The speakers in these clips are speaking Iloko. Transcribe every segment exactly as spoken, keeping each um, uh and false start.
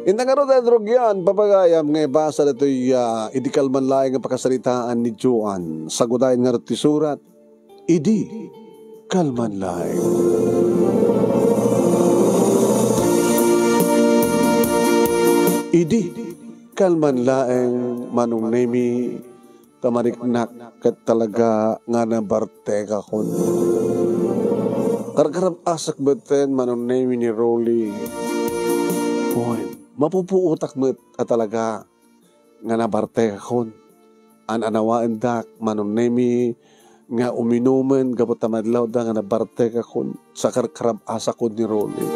Inta ngarud, Edrog, yan, papagayam nga ibasa ditoy, ah, idi kalman laeng nga pakasaritaan ni Joan. Sagudayen ngarud ti surat, idi kalman laeng. Idi kalman laeng, Manong Nemi, ta mariknak ket talaga nga nabartekakon. Karkarab-asak metten, Manong Nemi, ni Rolly. Wen, mapupuotak met a talaga nga nabartekakon. An-anawaendak, Manong Nemi, nga uminumen gapu ta madlawda nga nabartekakon sa karkarab-asakon ni Rolly.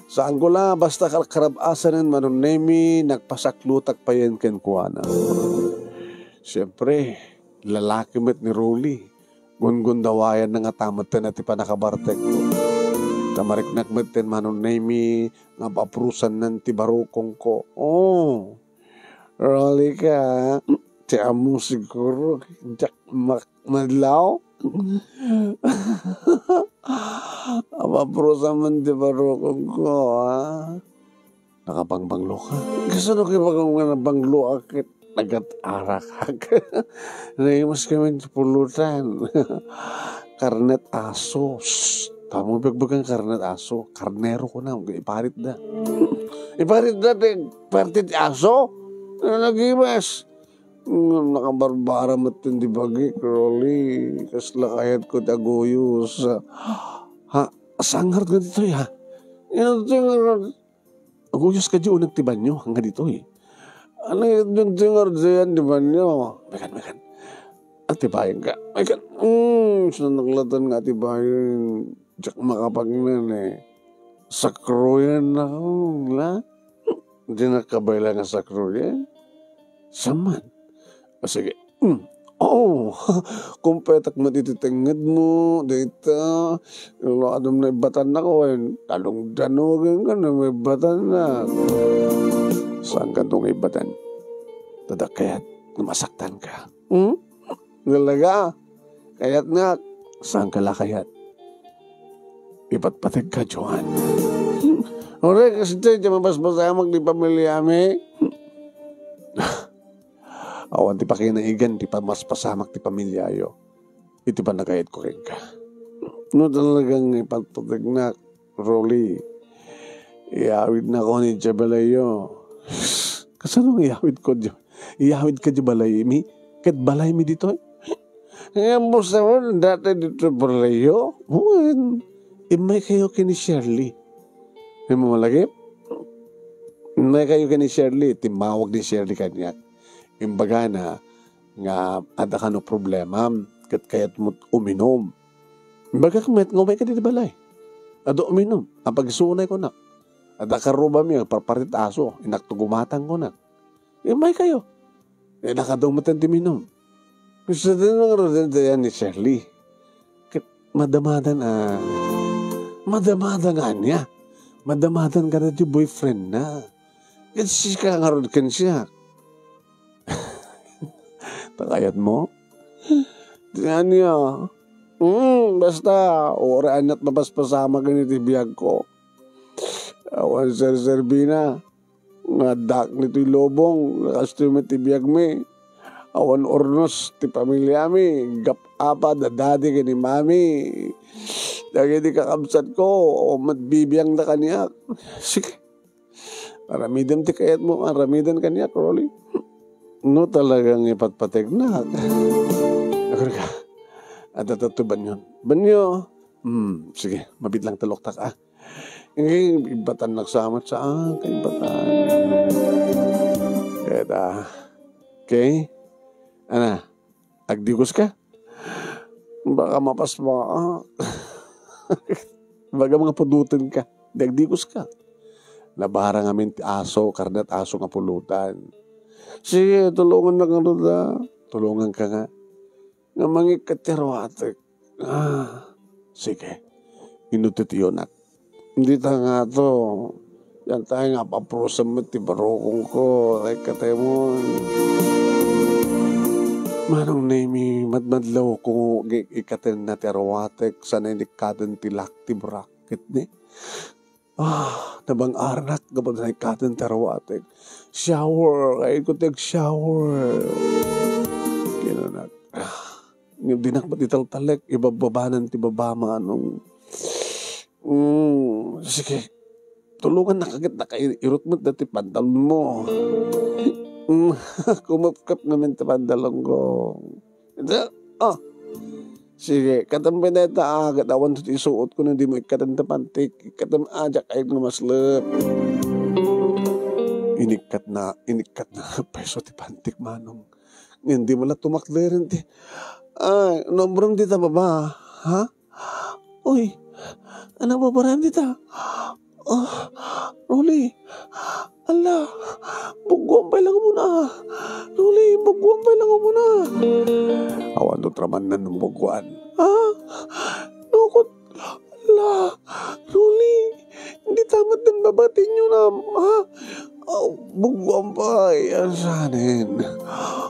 Saanko la, basta karkarab-asanen, Manong Nemi, nagpasaklutak payen kenkuana. Siempre, lalaki met ni Rolly. Gungundawayanna ngata metten ti pannakabartekko. Ta mariknak metten, Manong Nemi, nga apaprusannan ti barukongko. Oh, Rolly ka, ti ammo siguro, diak mak-, madlaw? Apaprusan man ti barukongko, ha? Nakabangbanglo ka? Kasano kay baga nga nabanglo a ket nagat-arak? Naimas kami ti pulutan. Karnet aso. Shh! Tamo bagbagang karnet aso. Karnero ko na. Iparit da. Iparit da ti parte ti aso. Ano nagimas? Ngem nakabarbara met ti bagik, Rolly. Kasla kayat ko ti aguyos. Ha? Saan ngarud nga ditoy, ha? Ino ditoy nga Aguyos kadi uneg ti banio, nga ditoy. Ano yun yung tingardayan di banio? Mekan, mekan. Atibayen ka. Mekan. Hmm, saan naklatan nga atibayen? Diak makapagnan eh. Sakroyan na ako, la? Di nakabayla nga sakroyan? Saman. O sige. Hmm. Oo. Kumpetak met iti tengngedmo, dayta. Lalo adum naibatannak, wen. Talong danugen ka na maibatannak. Saan kanto nga ibatan? Tadak kayat, masaktan ka. Hmm? Talaga? Kayat nga. Saan ka la kayat? Ipatpateg ka, Joan. Ore, kasi tayo, mapaspasamak di pamilyami. Awan ti pakinaigan ti pamaspasamak ti pamilyayo iti pannakayatko kenka. No talagang ipatpategnak, Rolly, iyawidnakon idiay balayyo. Kasano nga iyawidko di-, iyawidka di balaymi? Ket balaymi ditoy? Ngem mo sawen, dati ditoy balayyo? Wen, immay kayo ken ni Shirley. Immo malagip? Immay kayo ken ni Shirley, timmawag ni Shirley kaniak. Imbagana nga adda kano problemam, ket kayatmo uminum. Imbagak met nga umay kadi ti balay. Adu uminum, apagsunay kunak. Adda karrubami, agparparit aso, inakto gumatang kunak. Immay kayo. Eh, nakadumatan ti minum. Gusto din nga ruden tayan ni Shirley. Ket madamadan a, madamadan nga ania? Madamadan ka na ti boyfriend na. Ket sika nga rod ken siya. Takayat mo? Ti ania? Hmm, basta, uri aniat mapaspasamak iti biag ko. Awan serserbina. Nga addak ditoy lubong, kastoy met ti biagmi. Awan urnos ti pamiliami, gap-apa da dadi ken ni mami. Dagiti kakabsatko, awan met bibiangda kaniak. Sige. Aramidem ti kayatmo, aramiden kaniak, Rolly. No talagang ipatpategnak. Agurka. Adda tatto banyon. Banyo. Hmm, sige, mabit lang taloktak, ah. Ibatannak sa amat sa, ah, kaibatan. Kaya, okay? Ana, agdigos ka? Baka mapas mo, ah. Baga mga pudutan ka. Di agdigos ka. Nabarang amin ti aso, karnet aso nga pulutan. Sige, tulungan na ka, Roda. Tulungan ka nga. Nga mangikkat ti ruatek. Ah, sige. Inutitiyonak. Dita nga to. Yan tayo nga, paprusam met ti barukong ko. Ay, katemon. Manong Nemi, madmadlaw ko, gi-, ikaten na ti aruatek, sana inikkaten ti lak ti bracket ni. Ah, nabang-aranak gapu ta naikkaten ti aruatek. "Shower! Kayatko ti ag-shower!" Kinanak. Ngem dinak met italtalek, ibabbabanan ti baba, Manong. "Mm, sige. Tulongannak ket nakairot met dati pantalonmo." "Mm, kumapkap ngamin ti pantalonko." "Ita, ah, sige, katem pay dayta, ah, ket awan ti isuotko no dimo ikkaten ti pantik. Ikkatem, ah, diak kayat nga maslep." Inikkatna, inikkatna peso ti pantik, Manong. Ngem dimo la tumakderen ti, "Ay, numberem dita baba, ha? Uy, ano, babarem dita? Ah, Rolly, ala, buggoan pay lang muna. Rolly, buggoan pay lang muna." "Awan to traman nan buggoan." "Ha? Nukot, ala, Rolly, dita met den baba ti inyunam, ha? Ah, buggoan pay, asanen.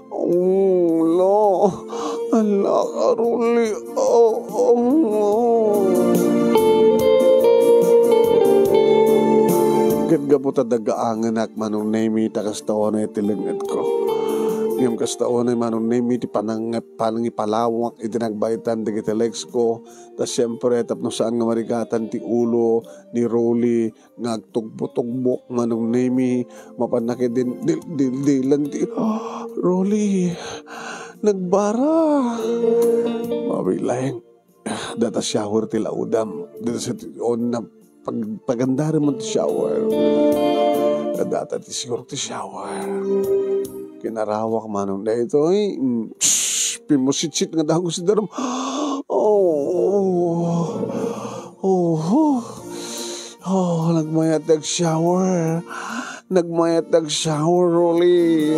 Oh, lo, ala, Rolly, oh, oh, oh." Ket gapu ta dagaangenak, Manong Nemi, ta kasta unay ti lengngetko. Ngem kasta unay, Manong Nemi, ti pananget-, panangipalawak iti nagbaetan dagiti legs ko, ta siempre, tapno saan nga marigatan ti ulo ni Rolly nga agtugbo-tugbok, Manong Nemi, mapanna ket din-, dil-, dil-, dilan ti, "Rolly, nagbara!" Mabilaeng, "Data shower ti laudam. Data sa ti on na pag-, pagandarem ti shower. Data ti siguro ti shower." Kinarawak, Manong, daytoy. Mm, psh, pimmusitsit nga dagus ti darum. Oh, oh, oh, oh, nagmayat ti ag-shower. Nagmayat ti ag-shower, Rolly.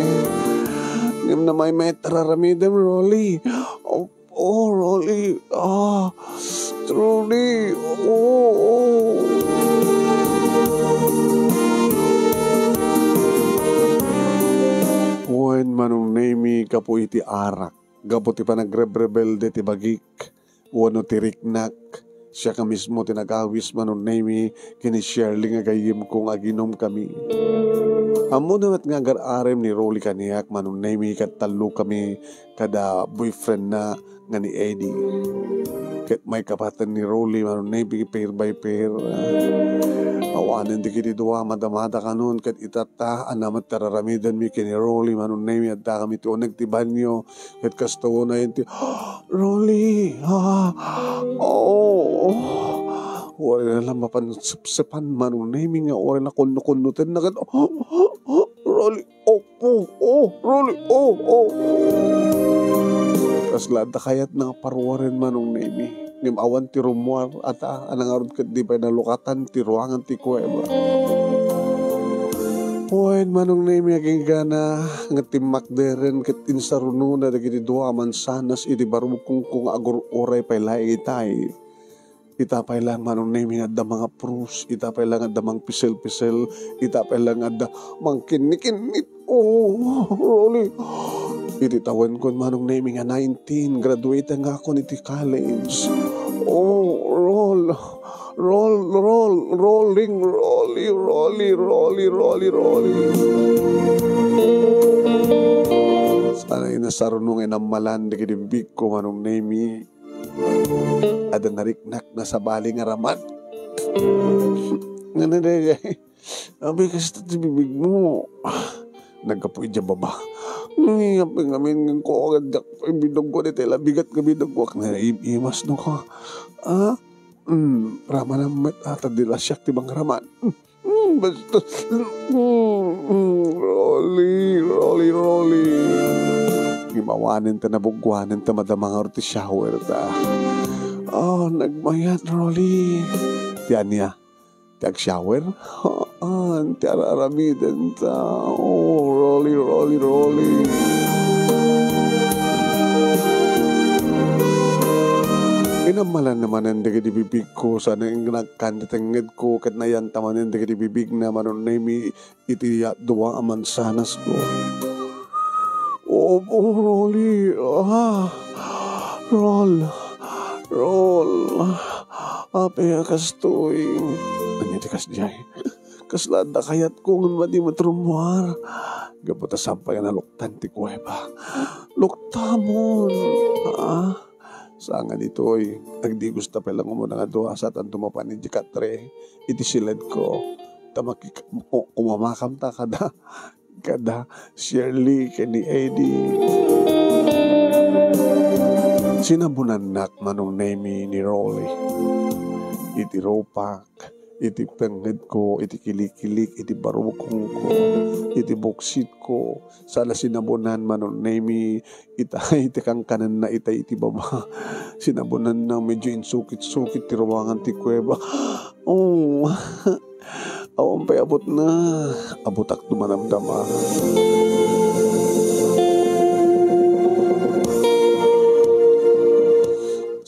Ngem namaymayat ti ar-aramidem, Rolly. Oh, oh, Rolly. Ah, Rolly. Oh, oh. Wen, Manong Nemi, gapu iti arak, gapu ti panagrebrebelde ti bagik, wenno ti riknak, siak a mismo ti nagawis, Manong Nemi, ken ni Shirley nga gayyemko nga aginomkami. Ammona met nga agar-arem ni Rolly kaniak, Manong Nemi, ket tallokami kada boyfriendna nga ni Eddie. Ket maikapaten ni Rolly, Manong Nemi, pair by pair. Awanen dagiti dua, madamada kanon, ket itatta, ania met ti ar-aramidenmi ken ni Rolly, Manong Nemi, addakami ti uneg ti banyo, ket kasta unay ti, "Rolly, ah, oh." Uray na lang mapan sepsepan, Manong Nemi, nga uray na kunno-kunnotenna ket, "Rolly, oh, oh, oh, Rolly, oh, oh." Kasla adda kayatna nga paruaren, Manong Nemi. Ngem awan ti rummuar, ata, a nangarud ket di pay nalukatan ti ruangan ti kuweba. Wen, Manong Nemi, aginggana nga timmakderen ket insarunona dagiti dua a mansanas iti barukongko nga agur-uray pay laeng itay. Ita pay lang, Manong Nemi, nga adda mangaprus, ita pay lang nga adda mangpisel-pisel, ita pay lang nga adda mangkinnikinnit. Oh, Rolly. Iti tawenkon, Manong Nemi, nga nineteen, graduate ngakon iti college. Oh, roll. Roll, roll, rolling, Rolly, Rolly, Rolly, Rolly, Rolly. Sana inasarunong inammalan dagiti bibigko, Manong Nemi. Adda nariknak, nasabali nga raman. Ngana daydiay? Abi, kasta ti bibigmo. Naggapu idiay baba. Ay, apay ngamin, ngem ko agad diak pay biduggo, dayta la bigat nga biduggoak. Naiimas no ka. Ah? Hmm, ramanam met ata, di la siak ti mangraman. Hmm, basta, hmm, hmm, Rolly, Rolly, Rolly. Ngem awanen ta nabuggoanen ta madama ngarud ti shower ta. Oh, nagmayat, Rolly. Ti ania? Ti agshower? Haan, ti ar-aramiden ta. Oh, Rolly, Rolly, Rolly. Inammalanna manen dagiti bibigko, sana ingnagkan ti tengngedko, ket nayanta manen dagiti bibigna, Manong Nemi, iti ya-, dua a mansanas ko. Oh, oh, Rolly, ah, Roll, Roll, apay a kastoy? Ania ti Kasdiay, kasla adda kayatko ngem madi met rummuar. Gapu ta saan pay nga naluktan ti kuweba. Luktamon, ah. Saan nga ditoy, agdigos ta pay lang umuna nga dua, saan ta dumapan idiay katre iti siledko. Ta makik-, ku-, kumamakamta kada, kada Shirley ken ni Eddie. Sinabunannak, Manong Nemy, ni Rolly. Iti rupak, iti pengngedko, iti kilikilik, iti barukongko, iti buksitko. Saan la sinabunan, Manong Nemy, itay ti kankanenna itay iti baba. Sinabunanna, medyo insukit-sukit ti ruangan ti kuweba. Oh, awan pay abutna. Abutak dumadamdama.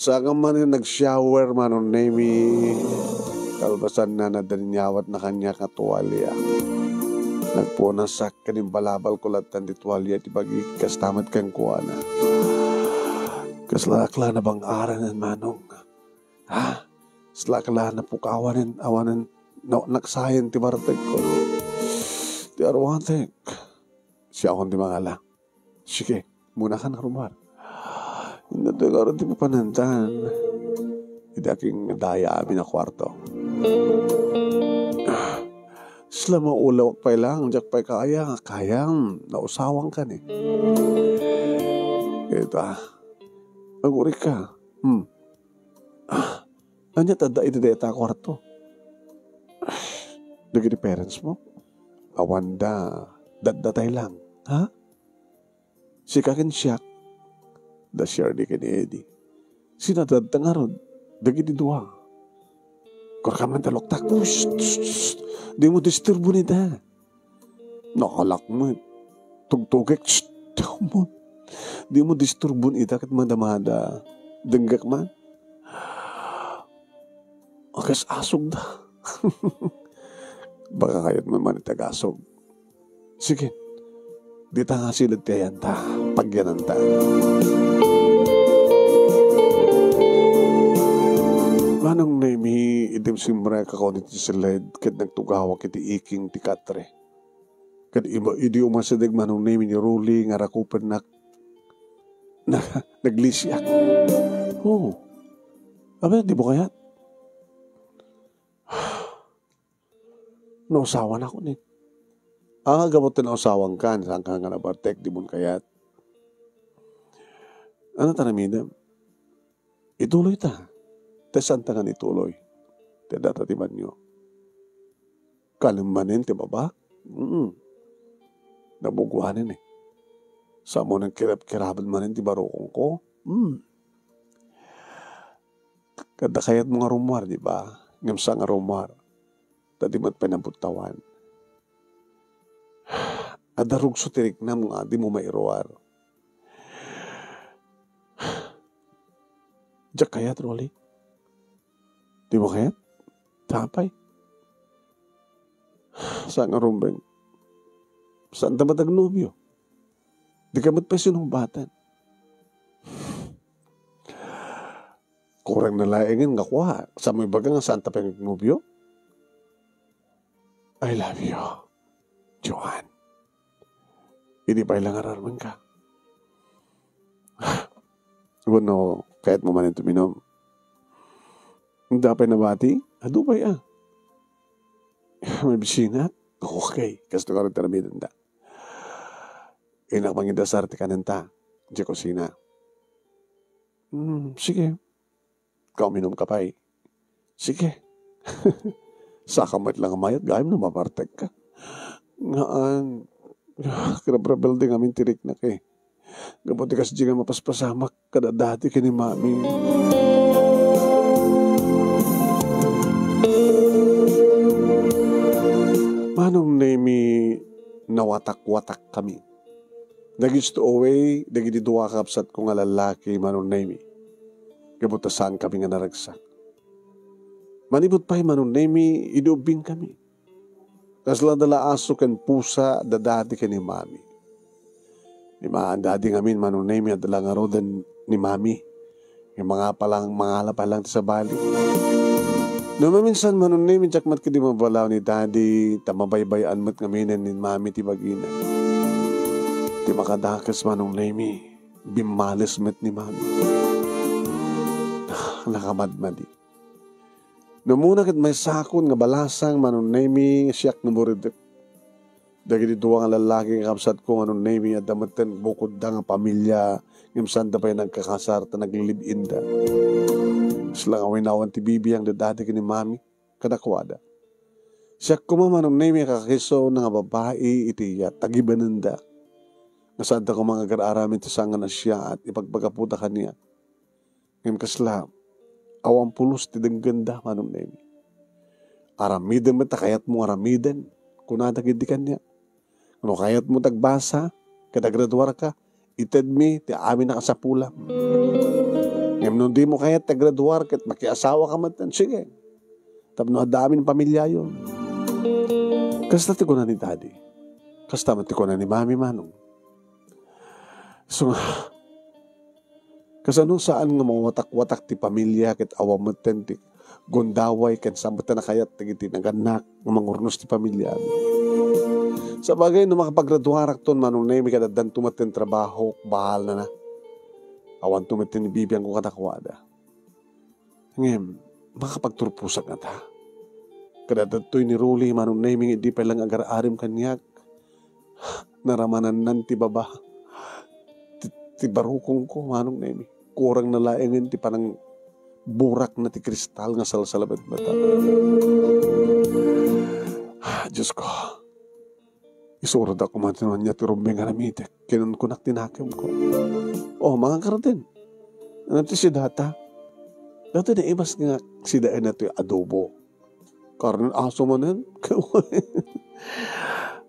Saka manen nag-shower, Manong Nemy. Kalpasanna, nadaniawatna kaniak nga tuwalya. Nagpunasak ken imbalabalko latta ti tuwalya iti bagik, kasta met kenkuana. Kasla ak la nabang-aranen, Manong. Ha? Kasla ak la napukawanen, awanen, na-, naksayen ti bartekko. Ti arwatek. Siakon ti mangala. Sige, umuna kan rummuar. Inna ti garo ti papanantan. Iti aking daya amin a kuarto. Sla maulawak pay lang, diak pay kaya, kayam, nausawangkan eh. Ita, agurik ka. Hmm. Ah, ania ti adda iti dayta a kuarto? Dagiti parents mo? Awanda, datdatay lang, ha? Sika ken siak, da Shirley ken ni Eddie. Sinaadda ngarud dagiti dua. Kuarka man ta luktak. Shh, shh, shh. Dimo disturbo nita. Nakalak met. Tugtugek. Shh. Dimo disturbo nita ket madamada. Denggek man. Agas-asog da. Baka kayat man man iti agasog. Sige, dita nga siled ti ayanta, pagyananta. Manong Nemy, idim simrekakon iti siled, ket nagtugawak iti iking ti katre. Ket iba, idi umasideg Manong Nemy ni Rolly nga rakupennak, na, naglisiak. Oo. Abi, di mo kayat? Nausawan ako ni. Ah, gapu ta nausawan ka, saan ka nga nabartek, di mo kayat. Ano ta namidem? Ituloy ta. Ta saan ta nga ituloy? Ti data ti banyo. Kanem manen ti baba? Mm. Nabuguanen eh. Samo nang kirap-kirabed manen ti barukongko? Mm. Kada kayat mo nga rummuar, di ba? Ngem sa nga rummuar. Ta di met pay nabuttawan. Adda rugso ti riknam nga di mo mairuar. Diak kayat, Rolly. Di mo kayat? Sapay. Sa nga rumbeng. Saan ta met agnobio? Di ka met pay sinubatan. Kurang na laengen nga kua, sa mo ibaga nga saan ta pay agnobio? I love you, Joan. Idi pay la nga ararmenka. Wenno, kayat mo manen tuminom? Dapay nabati? Adu pay a. May bisinak? Okay, kasto ka rin taramidan da. Inak mangidasar ti kanenta, di kusina. Hmm, sige. Kauminom ka pay. Sige. Saka met lang mayat, gayam no mabartek ka. Ngaan, rabrabil di ngamin ti riknak eh. Gapu ti kasdi nga mapaspasamak kada dati ken ni Mami. Manong Nemi, nawatak-watak kami. Nag-stowaway dagiti dua a kabsatko nga lallaki, Manong Nemi. Gapu ta saan kami nga naragsak. Manipud pay, Manong Nemi, idi ubbing kami. Kasla dala aso ken pusa da dati ken ni Mami. Ni ma-, dati ngamin, Manong Nemi, adda la ngaruden ni Mami. Nga mangala pa lang, mangala pa lang ti sabali. No maminsan, Manong Nemi, diak met ketdi mabalaw ni Daddy, ta mabaybay-an met ngaminen ni Mami ti bagina. Ti makadakes, Manong Nemi, bimmales met ni Mami. Nakamadmadi. No umuna ket maysakon nga balasang, Manong Nemi, siak nga muridek. Dagiti dua nga lallaki nga kabsatko, Manong Nemi, adda metten bukodda nga pamilia, ngem saanda pay nagkakasar ta naglilive-inda. Kasla nga awinawan ti bibiang da Daddy ken ni Mami kadakuada. Siak koma, Manong Nemi, a kakaisuna nga babai iti tagibanenda. Nga saanda koma nga agar-aramid ti sangana siak ipagpagapuda kaniak. Ngem kasla, awan pulos ti denggenda, Manong Nemi. Aramiden met ta kayatmo aramiden, kunada ketdi kaniak. No kayatmo ti agbasa, ket agraduarka, itedmi ti amin a kasapulam. Ngem no dimo kayat ti agraduar ket makiasawaka met, sige. Tapno adda amin pamiliayo. Kasta ti kuna ni Daddy. Kasta met ti kuna ni Mami, Manong. So nga, kasano saan nga mawatak-watak ti pamilia ket awan metten ti gundaway ken saan metten a kayat dagiti nagannak nga mangurnos ti pamilia? Sabagay, no makapagraduarakton, Manong Nemi, ket addanto metten trabaho, bahalna na. Awanto metten ni bibiangko kadakuada. Ngem, makapagturposak ngata? Ket adda daytoy ni Rolly, Manong Nemi, nga idi pay lang agar-arim kaniak, naramanannan ti baba. Ti, ti barukongko, Manong Nemi. Kurangna laengen ti panangburakna ti kristal nga salsalabadbata. Diosko, isuradak koma ti ania ti rumbeng nga aramidek. Kinunkunak ti nakemko. O, mangan ka riden. Ania ti sidata? Daytoy naimas nga sidaenna ti adobo. Karnen aso manen.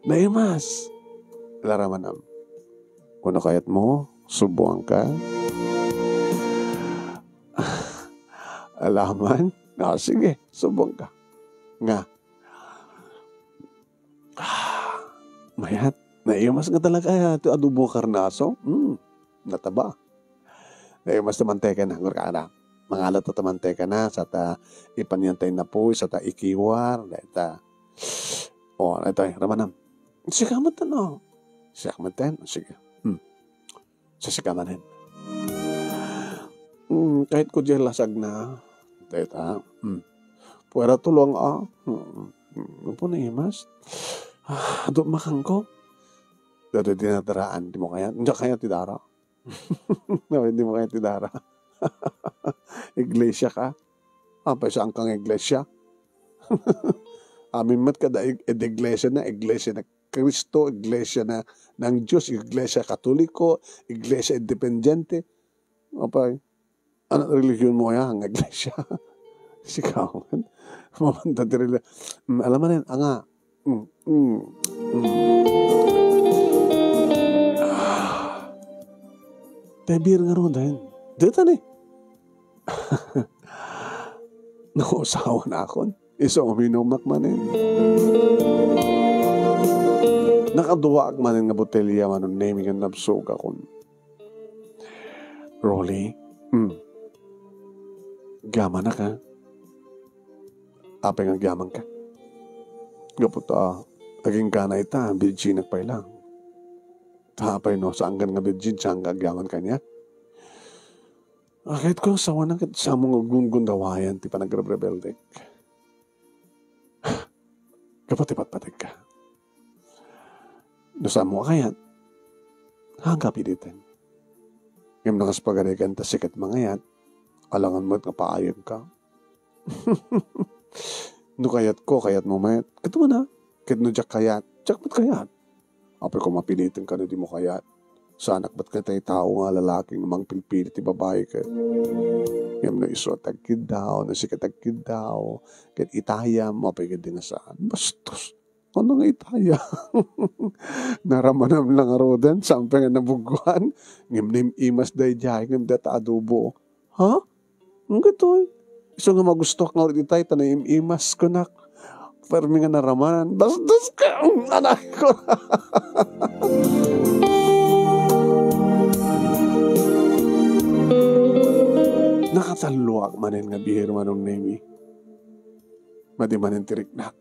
Naimas. Laramanam. Kuno kayatmo, subuanka. Alaman? Ah, sige, subuanka. Nga. Ah, mayat. Naimas nga talaga ti adobo karne aso. Hmm, nataba. Naimas ti mantekana, ngurkana. Mangalat ta mantekana, sa ta ipanyan ta inapoy, sa ta ikiwar, dayta. O, itoy, ramanam. Sika met, no? Siak met, sige. Hmm. Sa sika manen. Hmm, kayatko diay lasagna. Dayta. Hmm. Puwera tulong, ah. Hmm. Hmm. Apo naimas. Ah, adu makanko. Dayta dinadaraan, dimo kayat. Diak kayat ti dara. No, dimo kayat ti dara. Iglesia ka? Apay, saan ka nga iglesia? Amin met kada ig-, ed iglesia na, iglesia na Cristo, iglesia na, ng Diyos, iglesia Katoliko, iglesia independiente. Apay, anak religion mo ya, nga iglesia. Sikaw, mamanda ti reli-, mm, alam mo rin, anga, mm, mm, mm. Ah. Tebir nga ro, dahil, dito ni. Nausawan akon. Isu uminumak manen. Nakaduaak manen nga botelya, Manong Nemi, nga nabsogakon. Rolly, hmm. Agyamanka. Apay nga agyamanka? Gapu ta, agingga na ita, virginek pay lang. Ta apay no, saan ka nga virgin, saan ka agyaman kaniak? Kayatko nga sawanak ket saanmo nga gunggundawayan ti panagrebrebeldek. Gapu ti patpategka. No saanmo a kayat, haanka piliten. Ngem no kas pagarigan ta sika ti mangayat, alangan met nga paayegka. No kayatko, kayatmo met. Ket umuna, ket no diak kayat, diak met kayat. Apay koma piliten ka no dimo kayat. Saanak met ket ti tao nga lalaki nga mangpilpili ti babai ket. Ngem no isu a tagkiddaw, no sika tagkiddaw, ket itayam, apay ket di nga saan. Bastos. Ano nga itayam? Naramanam lang aruden, sampay nga nabuggoan. Ngem naim-imas daydiay, ngem data adobo. Ha? Ang gatoy. Isu nga magustuak nga ulit itay, ta naim-imas kunak. Permi nga naramanan. Bastos ka! Anak ko! Nakatalloak manen nga bihir, Manong Nemi. Adi manen ti riknak.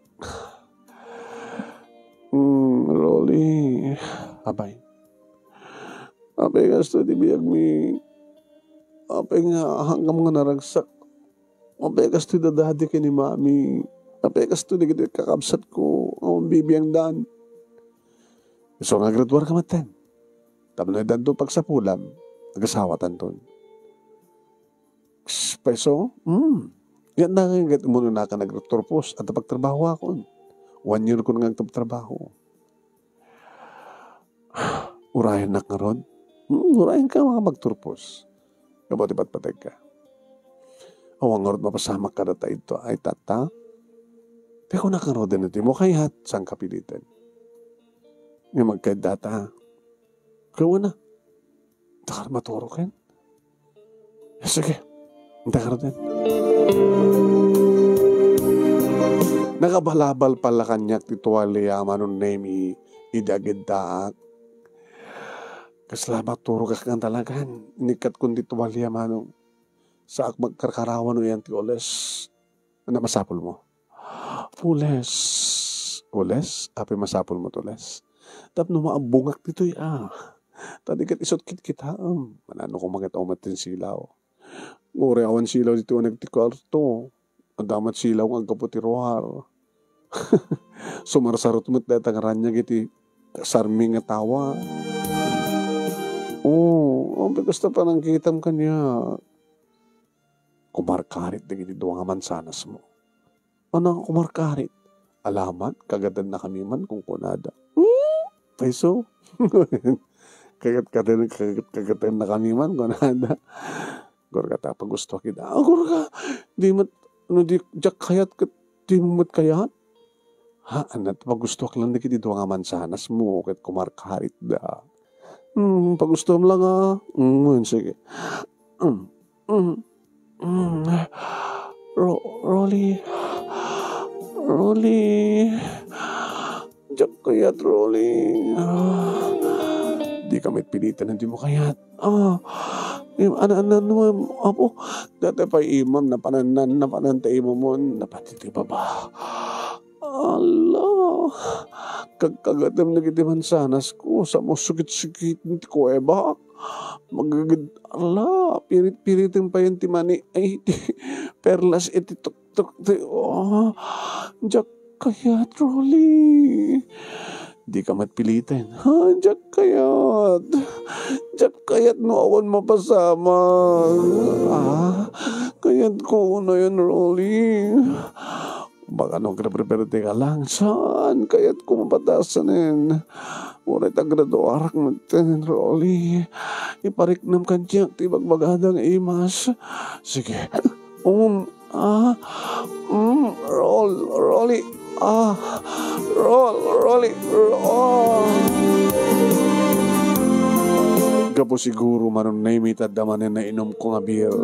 Mm, Rolly. Apay. Apay kastoy ti biagmi. Apay nga, haanka nga naragsak. Apay kastoy dadadi ken ni mami. Apay kastoy dagiti kakabsatko. Awan bibiangdan. Isu nga graduar ka metten. Tapno addanto pagsapulam, agasawatanton. Paiso? Hmm. Yan na nga ket umuna ka nagturpos, adda pagtrabahoakon. One year ko nga agtrabaho. Urayennak ngarud? Hmm, urayenka nga magturpos. Gapu ti patpategka. Awan ngarud mapasamak kadata idto ay tata. Ti kunak ngaruden ti mo kayat, saan ka piliten. Nga magkayat data. Kawana. Dakar maturo ken. Sige. Dakar din. Nakabalabal pala kaniak ti tualia, Manong Nemi, idi agiddaak. Kasla maturo ka kan talagan. Inikkatkon ti tualia, Manong. Saak magkarkarawan no iyan ti oles. Ano masapul mo? Oles. Oles? Apay masapul mo ti oles? Tapno maabbongak ditoy, ah. Ta di ket isut' kitkitaem. Manano ko makita met ti silaw. Uray awan silaw ditoy uneg ti kuarto. Adda met silaw nga aggapu ti ruar. Sumarsarot met dayta nga raniag iti sarmi nga tawa. Oh, apay kasta panangkitam kaniak. Kumarkarit dagiti dua nga mansanasmo. Ano nga kumarkarit? Alaman, kagatennakami man, kunkunada. Hmm? Paiso? Kagat-, kagat-, kagat-, kagatennakami man, kunada. Gurka ta, pagustuak ida. Ah, gurka, di met, no di, diak kayat, ket di mo met kayat? Ha, anat, pagustuak lang dagiti dua nga mansanasmo, ket kumarkarit da. Hmm, pagustuam lang, ah. Hmm, sige. Hmm, hmm, hmm. Ro-, Rolly. Rolly. Diak kayat, Rolly. Ah. Di ka met pilitan, di mo kayat. Ah. Im-, ano, ano, ano, apo? Dati pa imam, napanan, napanan ta imamon, napati ti baba. Ala, kagkagatem dagiti mansanas ko, sa mo sugit-sugit ti kuebak. Magagid, ala, pirit-piriten payen ti mani, ay, ti perlas iti tuktok, ti, oh, diak kayat, Rolly. Di ka met piliten. Ha, diak kayat. Diak kayat no awan mapasamak. Ah, kayat ko unayen, Rolly. Baka no agrepreperte ka lang, saan kayat ko mapatasanen? Uray ta graduarak metten, Rolly. Ipariknam kaniak ti ibagbagada nga imas. Sige. Um, ah, um, Rol-, Rolly. Ah, Rol-, Rolly, Rol. Gapu siguro, Manong Nemi, ta adda manen nainumko nga beer.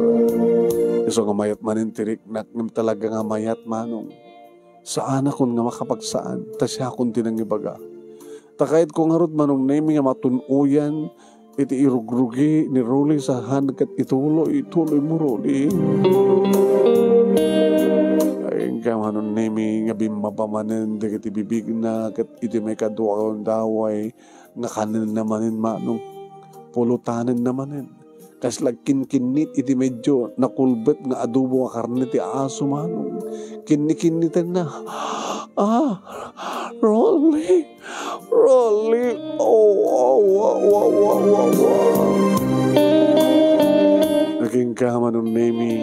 Isu nga mayat manen ti riknak, ngem talaga nga mayat, Manong. Saanakon nga makapagsaan, ta siakon ti nangibaga. Ta kayatko ngarud, Manong Nemi, nga matun-oyan iti irugrugi ni Rolly saan ket ituloy, ituloy mo, Rolly. Ay, inka, Manong Nemi, nga bimmaba manen dagiti bibigna ket iti maikadua a gundaway, nga kanenna manen, Manong. Pulutanenna manen. Kasla kinkinnit iti medyo nakulbet nga adobo nga karne ti aso, Manong. Kinnikinnitenna. Ah, Rolly, Rolly, oh, oh, oh. Nagingga, Manong Nemi,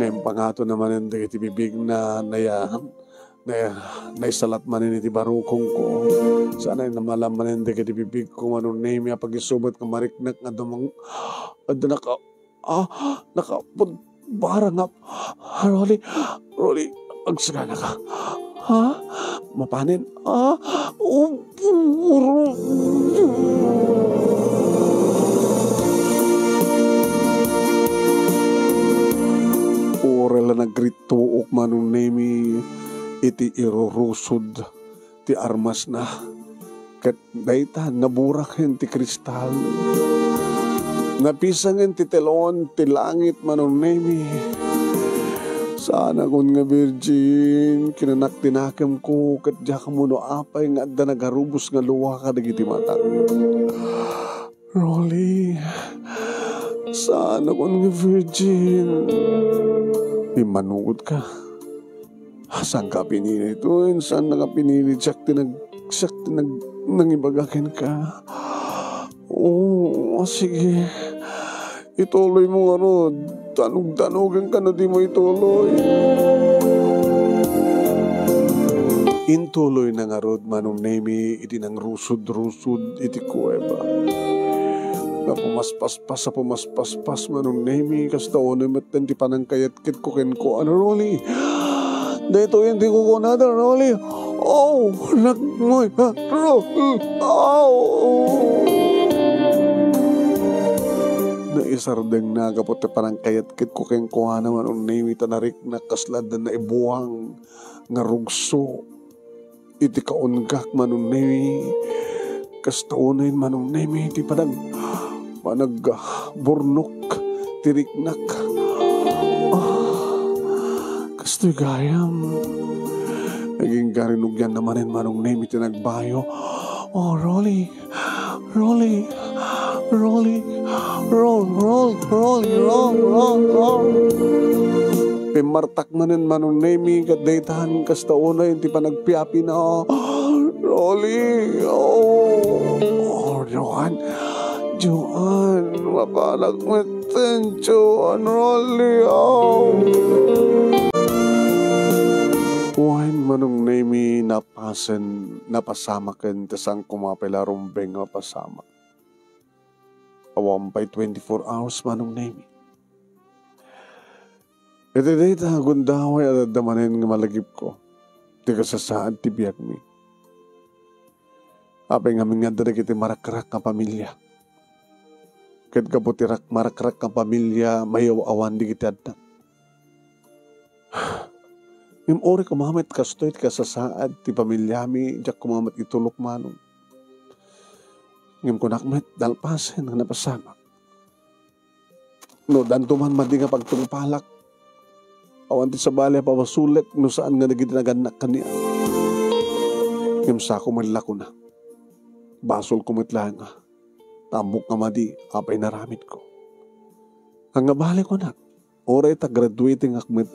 nga impangato na manen dagiti bibigna, nayan, na, naisalat manen iti barukongko. Sana namalam manen dagiti bibigko, Manong Nemi, a pagisubet nga mariknak nga dumang-, adda naka-, ah, nakapud-, barangap. Rolly, Rolly, agsagana ka. Ha? Mapanen? Ah, oh, oh, oh. Uray la nagrittuok, Manong Nemi, iti irurusod ti armasna, ket dayta, naburaken ti kristal. Napisangen ti telon ti langit, Manong Nemi. Saanakon nga virgin, kinanak ti nakemko, ket diak ammo no apay nga adda nagarubos nga lua kadagiti matak. Rolly, saanakon nga virgin. Immanugotka. Saanka pinili to, saan nga pinili, siak ti nag-, siak ti nag-, nangibaga kenka. Oo, sige. Ituloy mo ngarud. Tanug-tanugen ka no di mo ituloy. Intuloy na ngarud, Manong Nemi, iti nangrusod-rusod iti kuweba. Napumaspaspas a pumaspaspas, Manong Nemi, kasta unay met ti panangkayat-, Ket kukenko, ano, Rolly? Daytoy ti kukunada, Rolly. Oh, nagmoy, ha? Rolly. Oh. Naisardengna gapu ti panangkayat-, ket kukenko, ano, Manong Nemi, ta nariknak kasla adda naibuang nga rugso iti kaunggak, Manong Nemi. Kasta unay, Manong Nemi, ti panag-, panag-, ah, burnok ti riknak. Ah, kastoy gayam. Agingga rinugianna manen, Manong Nemi, ti nagbayo. Oh, Rolly. Rolly, Rolly, roll, roll, Rolly, roll, roll, roll. Pimmartak manen, Manong Nemi, ket daytan kasta unay ti panagpiapina. Rolly, oh, oh, Joan, Joan, mapanak metten, Joan, Rolly, oh. Wen, Manong Nemi, napasen, napasamaken, ta saan koma pay la rumbeng a mapasamak. Awan pay twenty-four hours, Manong Nemi. Iti dayta a gundaway a dadda manen nga malagipko, ti kasasaad ti biagmi. Apay ngamin nga adda dagiti marakrak nga pamilia. Ket gapu ti rak-, marakrak nga pamilia, mayaw-awan dagiti adda. Ngem uray koma met kastoy ti kasasaad ti pamiliami, diak koma met itulok, Manong. Ngem kunak met, nalpasen nga napasamak. No, danto man madi nga pagtungpalak, awan ti sabali a pabasolek no saan nga dagiti nagannak kaniak. Ngem sako met la, kunak. Basolko met laeng a. Ta ammok nga madi, apay naramidko. Ania bale, kunak. Uray ta graduating ak met.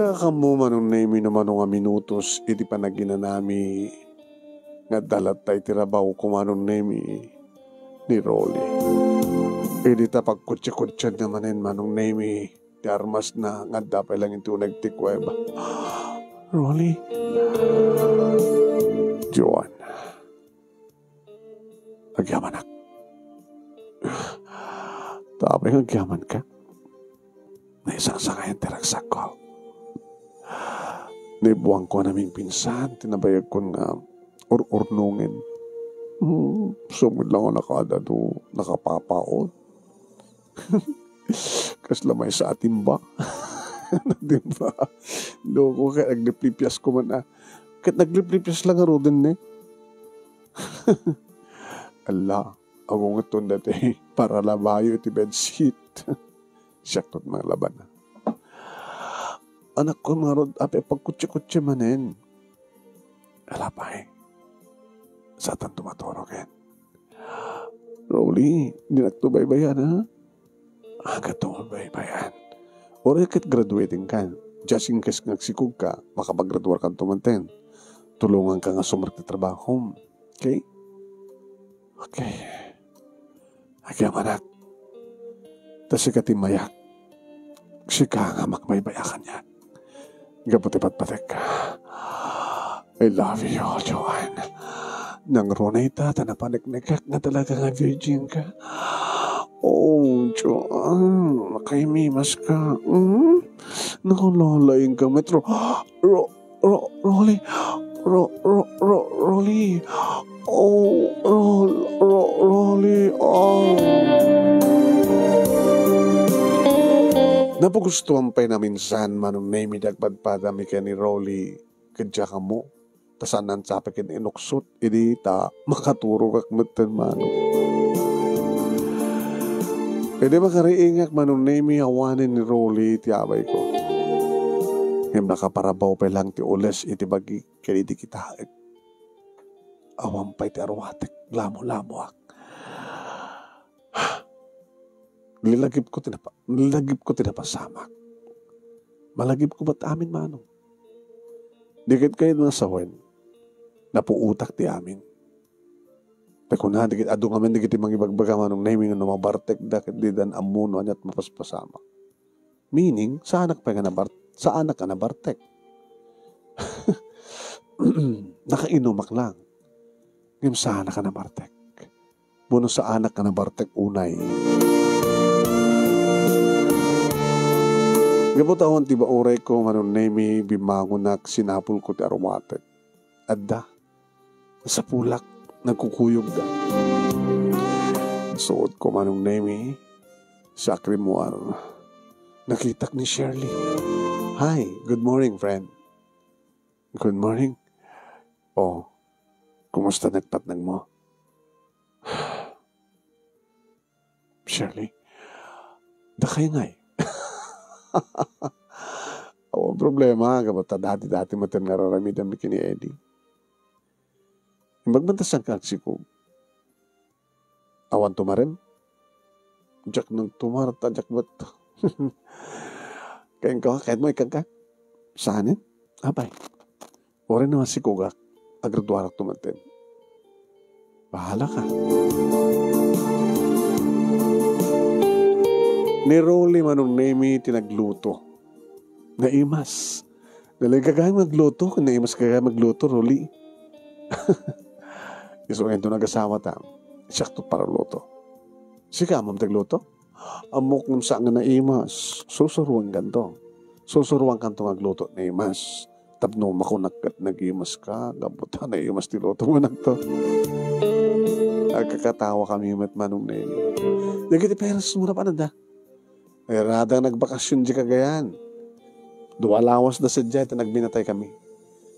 Kakaammo, Manong Nemi, no mano nga minutos iti panaginanami nga adda latta iti rabaw ko, Manong Nemi, ni Rolly. Idi ta pagkutsi-kutsianna manen, Manong Nemi, ti armasna nga adda pay laeng iti uneg ti kuweba. Rolly. Joan. Agyamanak. Ta apay nga agyamanka? Naisangsangayan ti ragsakko. Naibuangko a namingpinsan ti nabayagkon nga ur-urnongen. Hmm, sumid lang a nakaadado, nakapapaot. Kasla maysa a timba. Timba. Loko, ket nagliplipiasko man a. Ket nagliplipias lang ngaruden, ne? Ala, agungeton dati para labayo iti bedsheet. Siakto ti manglaba. Anakko, ngarud, apay pagkutsi-kutsi manen. Ala pay. Saanto maturo ken. Rolly, dinakto baybay-an, ha? Agato baybay-an. Uray ket graduating kan. Just in case nga agsikog ka, makapaggraduar kanto manten. Tulongan ka nga sumrek ti trabaho. Okay? Okay. Agyamanak. Ta sika ti mayak. Sika nga makbaybay-a kaniak. Gapu ti patpatek. I love you, Joan. Nangruna ita ta napaneknekak nga talaga nga virgin ka. Oh, Joan, nakaimimas ka. Mm? Nakulalaing ka, Metro. Ro-, Ro-, Rolly. Ro-, Ro-, Ro-, Rolly. Oh, Ro-, Ro-, Rolly. Oh. Napagustuan pay naminsan, Manong Nemi, ti agpadpadami ken ni Rolly. Ket diak ammo, ta saan a sapay ken inuksot idi ta makaturogak metten, Manong. Pwede makariingak, Manong Nemi, awanen ni Rolly ti abayko. Ngem nakaparabaw pay lang ti ules iti bagi ken idi kitaek. Awan pay ti arwatek, lamulamoak. Nilagipko ti napa-, nilagipko ti napasamak. Malagipko met amin, Manong. Di ket kayat nga sawen, napuotak ti amin. Ta kuna dagiti adu ngamin dagiti mangibagbaga, Manong Nemi, nga no mabartekda ket didan ammo no aniat mapaspasamak. Meaning, saanak pay nga nabar-, saanak nga nabartek. Nakainumak lang. Ngem saanak nga nabartek. Wenno saanak nga nabartek unay. Gapu ta awan ti baurayko, Manong Nemi, bimmangonak, sinapulko ti arwatek. Adda. Nasapulak, nagkukuyogda. Suotko, Manong Nemi, sa akrimuar. Nakitak ni Shirley. "Hi, good morning, friend." "Good morning. Oh, kumusta nagpatnag mo?" "Shirley, dakay ngay." "Awan problema, gapu ta dati-dati met nga ar-aramidenmi ken ni Eddie. Imbag man ta saan ka agsikog? Awan tumarem?" "Diak nagtumar ta diak met." "Kenka, kayatmo ikkanka?" "Saanen?" "Apay, uray no masikogak, agraduarakto metten." "Bahala ka." Ni Rolly, Manong Nemi, ti nagluto. Naimas. Nalagagayam nga agluto, naimas gayam agluto, Rolly. Isu nga inton agasawata, siakto paruluto. Sika, ammom ti agluto? Ammok ngem saan nga naimas. Susuroankanto. Susuroankanto nga agluto, naimas. Tapno makunak ket nagimaska, gapu ta naimas ti luto, kunakto. Agkakatawakami met, Manong Nemi. Dagiti parents mo napan adda. Ay, radang nagbakasyon di Cagayan. Dua lawas da sadiay ta nagbinatay kami.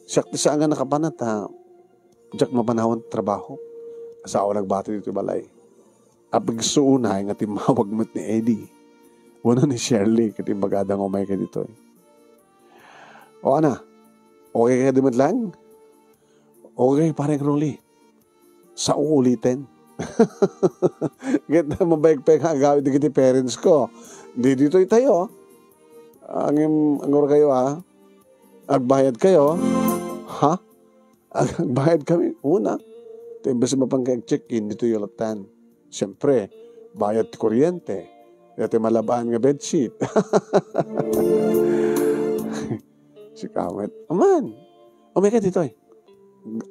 Siak ti saan nga nakapan ta diak mapanawan ti trabaho. Asawa nagbati ditoy balay. Apigso unay nga timmawag met ni Eddie wenno ni Shirley ket imbagada nga umay ka ditoy. O, ana, okay kadi met laeng? Okay, Pareng Rolly. Sao uliten. Ket mabaig pay nga agawid dagiti parents ko. Di ditoy tayo. Ngem, anggurkayo, a? Agbayad kayo? Ha? Ag-, agbayad kami. Una, ta imbes mapan kay ag-check-in, ditoy latta. Siyempre, bayad ti kuryente. Dati malabaan nga bedsheet. Sika met. Aman, umay ka ditoy.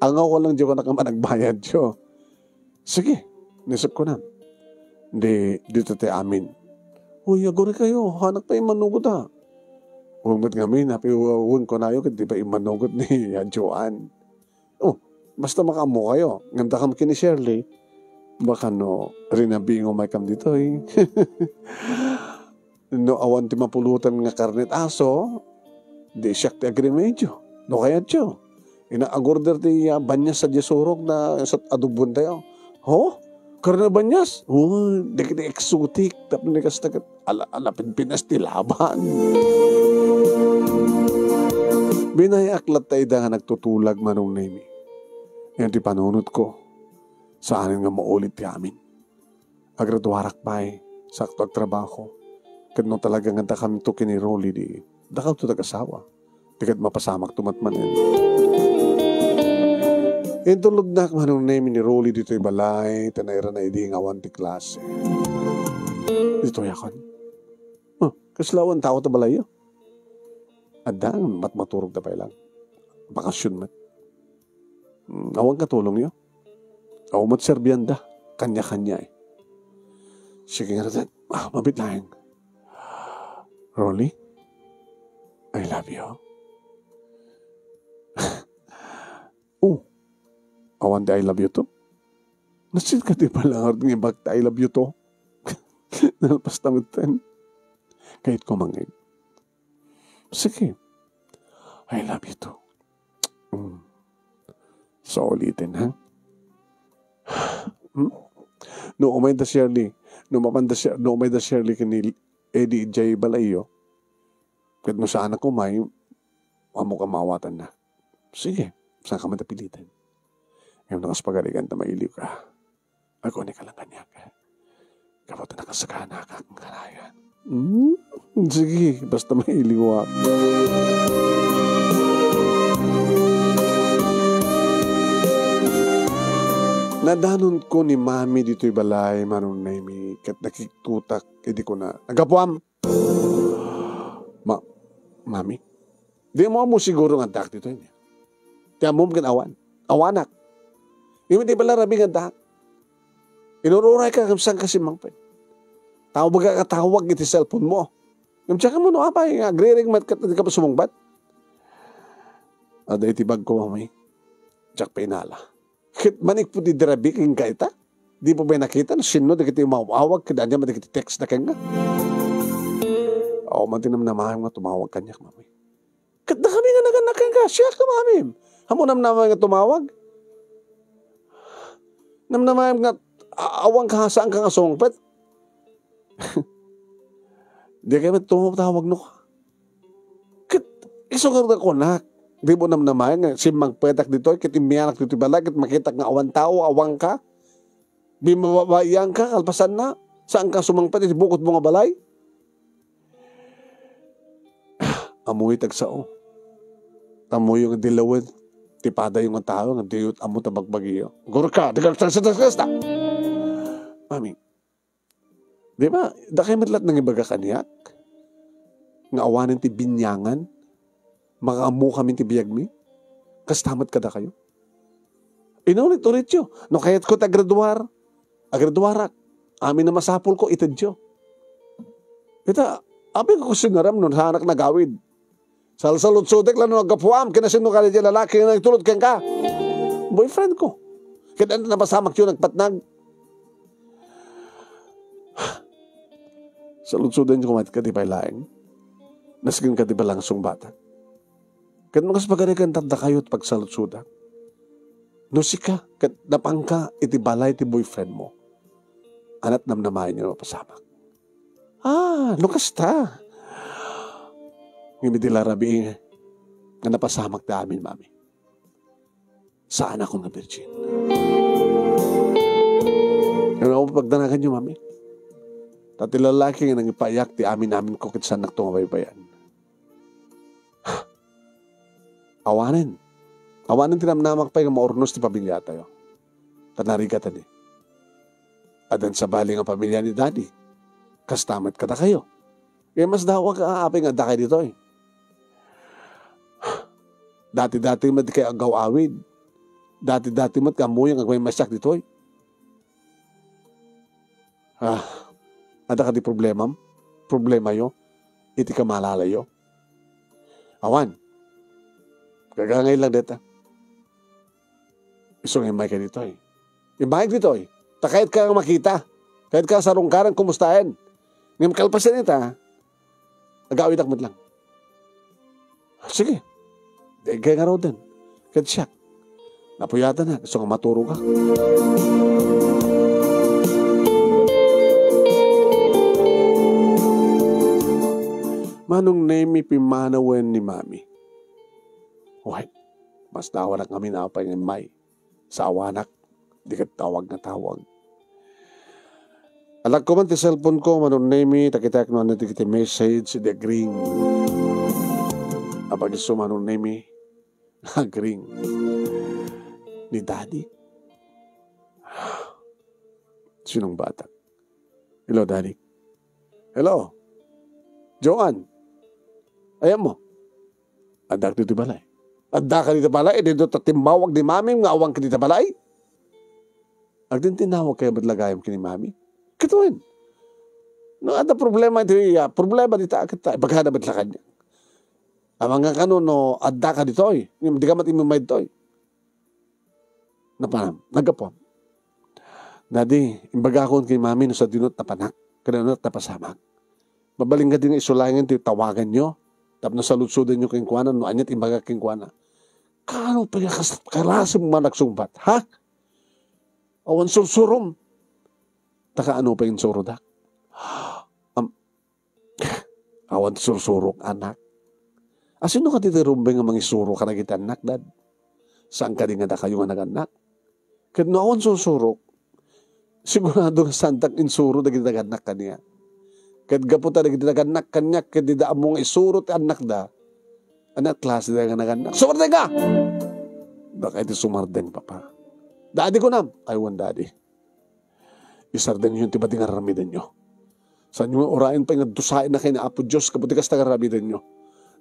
Angawko lang diay kunak nga managbayad diay. Sige, nisip ko na. Di, ditoy ti amin. Uy, agurkayo, hanak pay immanugot, a. Wen met ngamin, apay wen kunayo ket di pay immanugot ni Joan. Oh, basta makaammo kayo. Ngem dakam ken ni Shirley, baka no rinabingo may kam ditoy. No awan ti mapulotan nga karnet aso, di siak ti agremedio. No kayatyo, ina-order ti, ah, banyas sadiay surok na sa adobon tayo. Ho? Karne banyas? Oh, dagiti exotic. Tapno ni kasta ket ala, ala Pilipinas ti laban. Binayaak latta ida nga nagtutulag, Manong Nemi. Yan ti panunotko. Saanen nga maulit ti amin. Agraduarak pay, sakto agtrabaho. Ket no talaga nga dakamto ken ni Rolly, di dakamto nagasawa. Di ket mapasamakto met manen. Intulodnak, Manong Nemi, ni Rolly ditoy balay, ta nairana idi nga awan ti klase. Ditoy akon. Huh, kasla awan tao ta balayyo? Adda, mat-, maturogda pay lang. Bakasyon met. Hmm, awan katulongyo? Awan met serbianda. Kanya-kanya, eh. Sige nga natin. Ah, mabit laeng. Rolly, I love you. Oh, awan ti I love you too? Nasaan ka di pala nga ngibat ti I love you too? Nalpas ta metten. Kayat ko mangeg. Sige. I love you too. Mm. So, ulitin, ha? Hmm? No umay da Shirley, no mapan da Shir-, no umay da Shirley ken ni Eddie idiay balayyo, ket no saanak umay, ammok a maawatanna. Sige, saanka met a piliten. Ngem no kas pagarigan ta mailiwka, agkunika lang kaniak. Gapu ta nakasakana ka ken kanayon. Hmm? Sige, basta mailiwak. Nadanonko ni Mami ditoy balay, Manong Nemy, ket nakiktutak idi kuna, "Naggapuam?" "Ma-, Mami, dimo ammo siguro nga addaak ditoy, ni? Ti ammom ken awan. Awanak. Ngem di bala rabii nga addaak. Inururayka ngem saanka simmangpet. Tawagak a tawag iti cellphone mo. Ngem diak ammo no apay nga agriring met ket adda ka sumungbat." "Adda iti bagko, Mami. Diak pay inala." Ket manipud idi rabii kenka ita? Dimo pay nakita no sinno dagiti umaw-awag ket ania met dagiti text na kenka? Awan man ti namnamaem nga tumawag kaniak, Mami. Ket dakami nga nagannak kenka, siak nga Mamim. Ammom namnamaem nga tumawag? Namnamaem nga a-, awanka, saanka nga sumungpet? Di kay met tumawag no. Ket isu nga kunak, dimo namnamaen nga simmangpetak ditoy, ket immianak ditoy balay, ket makitak nga awan tao, awanka. Bimababaianka, kalpasanna, saanka sumangpet iti bukotmo nga balay. Ammoyo ti agsao. Ammoyo nga dilawen ti padayo nga tao nga diyo ammo ta bagbagiyo. Gurka, dagalagsa, dagalagsa. Mami, di ba, dakay met laeng nangibaga kaniak nga awanen ti biniangan, makaammokamin ti biagmi, kasta met kadakayo. Inulit-ulityo, no kayatko ti agraduar, agraduarak, amin a masapulko, itedyo. Ita, apay nga sinaram no saanak nga agawid? Salsaludsodek la no naggapuam ken no sinno kadi ti lalaki nga nangitulod kenka. Boyfriend ko. Ket ania ti napasamakyo nagpatnag? Saludsodenyo met kadi pay laeng. Nasken kadi bala nga sungbatak. Ket no kas pagarigan ta addakayo ti pagsaludsodak. No sika ket napanka iti balay ti boyfriend mo, ania ti namnamaenyo nga mapasamak? Ah, no kasta. Ngem idi la rabii nga napasamak ti amin, Mami, saanakon nga virgin. Ngem awan pagdanaganyo, Mami. Ta ti lalaki nga nangipayak ti amin-aminko ket saannakto nga baybay-an. Awanen. Awanen ti namnamak pay nga maurnos ti pamiliatayo. Ta narigatan ni. Addan sabali nga pamilia ni Daddy. Kasta met kadakayo. Kaya mas dawag a apay nga addakay ditoy. Dati-dati met kay agaw-awid. Dati-dati met kamuy nga agmaymaysak ditoy. Ah, adda kadi problemam? Problemayo? Iti kamalalayo? Awan. Gagangay lang deta. Isu nga immayka ditoy. Immayka ditoy. Ta kayatka nga makita. Kayatka nga sarungkaran, kumustaen. Ngem kalpasen ita, agawidak met lang. Sige. Daydi ngaruden. Ket siak, napuyatanak, isu nga maturogak. Manong Nemy, pimmanawen ni Mami. Wen, mas naawanak ngamin apay nga immay. Sa awanak, di ket tawag nga tawag. Alagko man ti cellphone ko, Manong Nemy, ta kitaek no ania dagiti message idi agring. Apay isu, Manong Nemy, agring ni Daddy. Sinong bata? Hello, Daddy. Hello. Joan. Ayanmo. Addak ditoy balay. Addaka ditoy balay, ditoy ta timmawag ni Mamim nga awanka ditoy balay? Agtintinnawag kayo met la gayam ken ni Mami? Ket wen. No, adda problema iti, ah, problema dita, ket ta, ibagana met la kaniak. Amangan kano no addaka ditoy, ngem dika met immay ditoy. Napanam, naggapuam. Daddy, imbagakon ken ni Mami no sadino ti napanak, ken no napasamak. Mabalin kadi nga isu laengen ti tawaganyo tapno saludsodenyo kenkuana no ania ti imbagak kenkuana. Kaano pay nga kas-, karasem man agsungbat, ha? Awan sursurom. Ta kaano pay insurodak? Am-, awan sursurok, anak. A, sino kadi ti rumbeng nga mangisuro kadagiti annak, Dad? Saan kadi nga dakayo nga nagannak? Ket no awan sursurok, sigurado nga saandak insuro dagiti nagannak kaniak. Ket gapu ta dagiti nagannak kaniak ket dida ammo nga isuro ti annakda, ania klase da nga nagannak? Sumardeng ka! Daka iti sumardeng, Papa. Daddy, kunam? Ay, wen, Daddy. Isardengyo ti madi nga ar-aramidenyo. Saanyo nga urayen pay nga dusaenna ken ni Apo Dios gapu ti kasta nga ar-aramidenyo.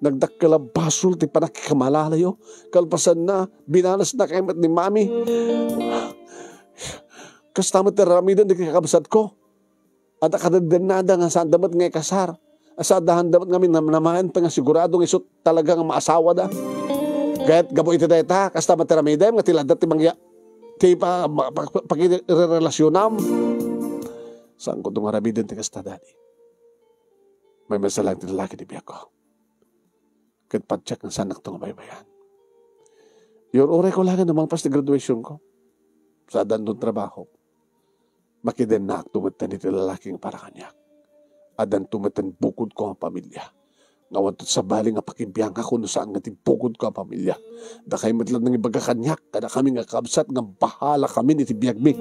Nagdakkel a basol ti pannakikamalalayo. Kalpasanna, binanasnakayo met ni Mami. Kasta met ti ar-aramiden dagiti kakabsatko. Adda kadennada nga saanda met nga ikasar. Saanda met ngamin namnamaen pay nga sigurado nga isu talaga nga maasawada. Ket gapu iti dayta, kasta met ti aramidem nga ti ladda ti mangya-, ti pa-, pa-, pa-, pakirerelasionam. Saanko nga ar-aramiden ti kasta, Daddy. Maymaysa laeng ti lalaki ti biagko. Ket patiek nga saannakto nga baybay-an. Iyur-urayko laeng no malpas ti graduationko. Saanto ti trabaho. Makidennaakto metten iti lalaki nga para kaniak. Addanto metten bukodko nga pamilia. Nga awanto sabali nga pakibiangko no saan nga ti bukodko nga pamilia. Dakay met laeng nangibaga kaniak, kadakami nga kabsat nga bahalakamin iti biagmi.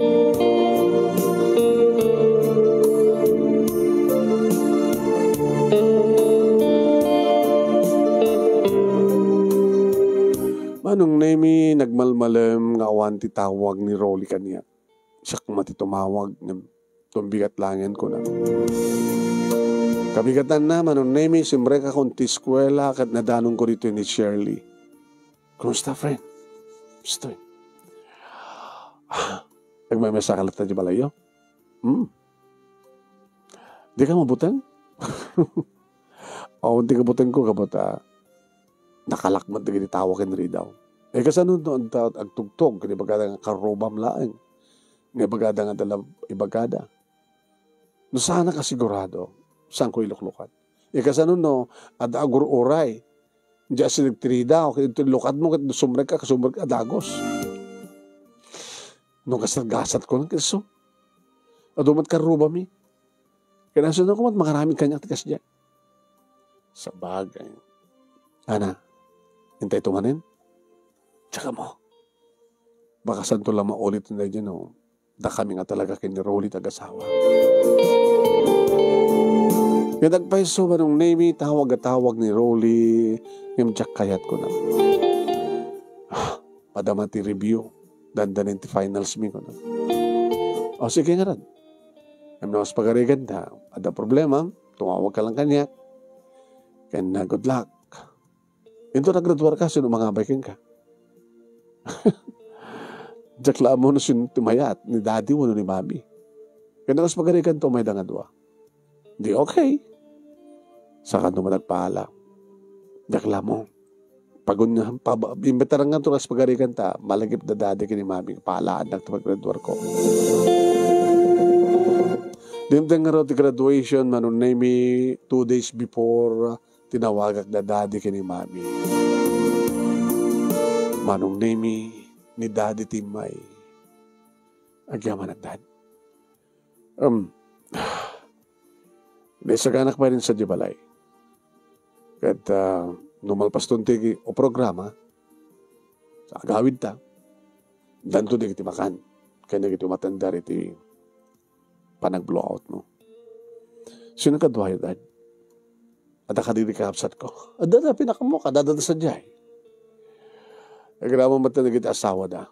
Manong Nemi, nagmalmalem nga awan ti tawag ni Rolly kaniak. Siak koma ti tumawag, ngem tumbigat laengen, kuna. Kabigatanna, Manong Nemi, simrekakon ti eskuela ket nadanonko ditoy ni Shirley. Kumusta, friend? Kastoy. Nagmaymaysa ka latta idiay balayyo? Hmm. Dika mabuteng? Awan ti kabutengko, gapu ta nakalak met dagiti tao ken ridaw. Eh, kasano no adda agtugtog ken ibagada nga karrubam laeng? Nga ibagada nga adda la ibagada. No saanak a sigurado, saanko iluklukat. Eh, kasano no adda agur-uray? Diay asideg ti ridaw, ket inton ilukatmo, ket sumrekka, kasumrekka a dagus. No gasat-gasatko lang, ket isu. Adu met karrubami. Ket nasunonko met mangaramid kaniak ti kasdiay. Sabagay. Ana, intayto manen? Tsaka mo. Baka santo la maulit na daydiay, no? Dakami nga talaga ken ni Rolly ti agasawa. Ket agpayso, Manong Nemi, tawag a tawag ni Rolly, ngem diak kayat, kuna. Ah, madama ti review. Dandanin ti finals mi, kuna. O, sige ngarud. Ngem no kas pagariganta, adda problema, tumawag ka lang kaniak. Ken na, good luck. Inton nagraduarka, sino mangabay kenka? Diak la ammo no sino ti mayat, ni daddy wenno ni mami. Ken no kas pagariganto, mayda nga dua. Di okay. Saka no nagpaala. Diak la ammo. Pagun-, pa-, imbitaran nga to kas pagariganta, malagip da daddy ken ni mami, paalaannak ti paggraduarko. Dimteng ngarud ti graduation, Manong Nemi, two days before, tinawagak da daddy ken ni mami. Manong Nemi, ni daddy ti immay. Agyamanak, Dad. Um, naisaganak pay rin sa di balay. Ket, ah, no malpaston ti o programa, sa agawid ta, danto dagiti makan, ken dagiti umatender iti panag-blowout, no? Sino kaduayo, Dad? Adda kadagiti kakabsatko? Adda da, pinakamok, adda da sadiay. Agraman met dagiti asawa da.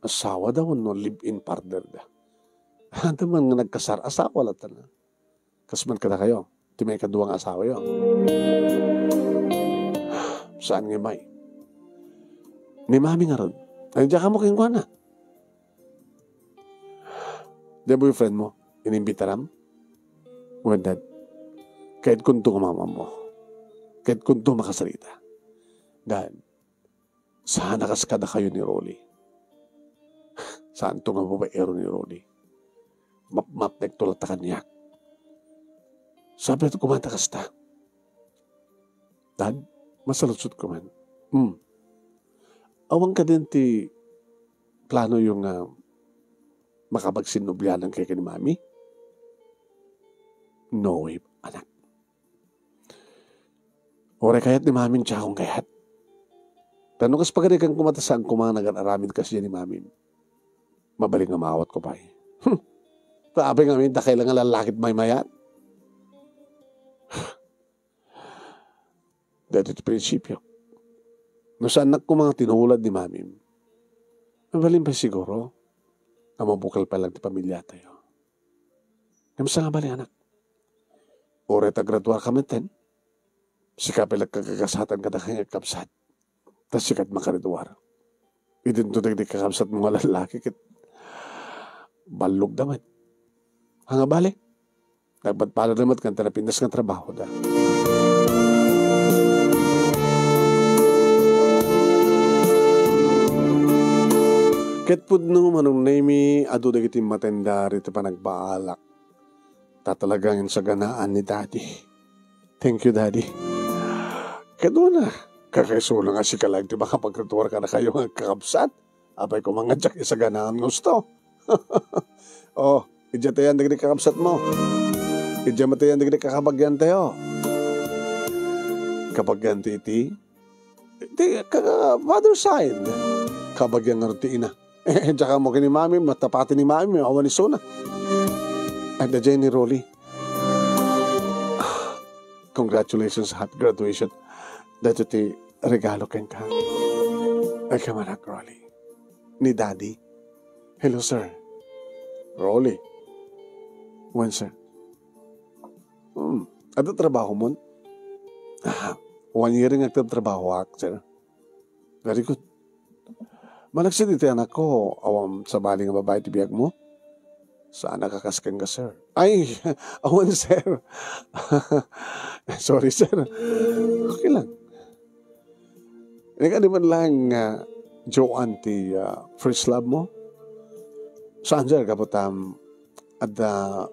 Asawa da wenno live-in partner da? Adda man nga nagkasar, asawa latta na. Kas man kadakayo, ti maikadua nga asawayo. Saan nga may? Ni mami ngarud. Ay, diak ammo kenkuana. Diay boyfriend mo, inimbitaram? Wen, Dad. Kayatkonto nga mamammo. Kayatkonto makasarita. Dad, saan a kas kadakayo ni Rolly. Saanto nga babaero ni Rolly. Mapmapnekto latta kaniak. Sabiak koma ta kasta. Dad, masaludsodko man. Hmm. Awan kadin ti planoyo nga makapagsinnublianan kenka ni Mami? No way, anak. Uray kayat ni Mamim, Jack, kayat. Ta no kas pagarigan koma ta saan koma nga agar-aramid kasdiay ni Mamim, mabalin nga maawatko pay. Hmm. Ta apay ngamin, dakkel nga lallaki ti maymayat. Daytoy ti prinsipio. No saannak koma nga tinulad ni Mamim, mabalin pay siguro nga mabukel pay lang ti pamiliatayo. Ngem saan nga bali, anak? Uray ta graduarka metten, sika pay lang ti kagasatan kadakayo nga kakabsat. Ta sika ti makagraduar. Idinto dagiti kakabsatmo nga lallaki ket ballogda met. Ania nga bali? Nagpadpadada met ken ti napintas nga trabahoda. Ket pudno, Manong Nemy, adu dagiti matendar iti panagbaalak. Ta talaga nga insaganaan ni Daddy. Thank you, Daddy. Ket una, kakaisuna nga sika laeng ti makapagraduar kadakayo nga kakabsat. Apay koma nga diak isaganaan nga husto. Oh, idiay ta yan dagiti kakabsatmo. Idiay met ta yan dagiti kakabagiantayo. Kabagiantayo iti, iti ka-, father side. Kabagian ngarud ti ina. Eh, diak ammo ken ni Mami, matapati ni Mami, awan isuna. Adda diay ni Rolly. Congratulations, happy graduation. Daytoy ti regalo kenka. Ay, kamanak, Rolly. Ni Daddy. Hello, sir. Rolly. Wen, sir. Hmm. Adda trabahomon? Ah, one year nga agtrabahoak, sir. Very good. Malaksid iti anakko, awan sabali nga babai ti biagmo? Saan a kakas kenka, sir. Ay, awan, sir. Sorry, sir. Okay lang. Ika di man lang, ah, Joanne ti, ah, first love mo? Saan, sir? Gapu ta, um, adda